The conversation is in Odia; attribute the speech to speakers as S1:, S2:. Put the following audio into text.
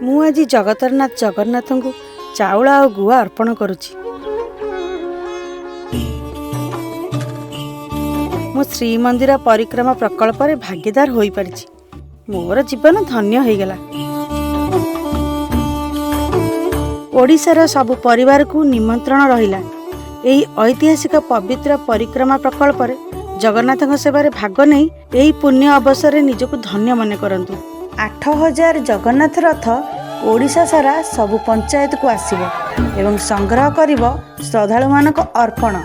S1: ମୁଁ ଆଜି ଜଗତରନାଥ ଜଗନ୍ନାଥଙ୍କୁ ଚାଉଳ ଆଉ ଗୁଆ ଅର୍ପଣ କରୁଛି। ମୁଁ ଶ୍ରୀମନ୍ଦିର ପରିକ୍ରମା ପ୍ରକଳ୍ପରେ ଭାଗୀଦାର ହୋଇପାରିଛି। ମୋର ଜୀବନ ଧନ୍ୟ ହୋଇଗଲା। ଓଡ଼ିଶାର ସବୁ ପରିବାରକୁ ନିମନ୍ତ୍ରଣ ରହିଲା, ଏହି ଐତିହାସିକ ପବିତ୍ର ପରିକ୍ରମା ପ୍ରକଳ୍ପରେ ଜଗନ୍ନାଥଙ୍କ ସେବାରେ ଭାଗ ନେଇ ଏହି ପୁଣ୍ୟ ଅବସରରେ ନିଜକୁ ଧନ୍ୟ ମନେ କରନ୍ତୁ। 8000 ଜଗନ୍ନାଥ ରଥ ଓଡ଼ିଶା ସାରା ସବୁ ପଞ୍ଚାୟତକୁ ଆସିବ ଏବଂ ସଂଗ୍ରହ କରିବ ଶ୍ରଦ୍ଧାଳୁମାନଙ୍କ ଅର୍ପଣ।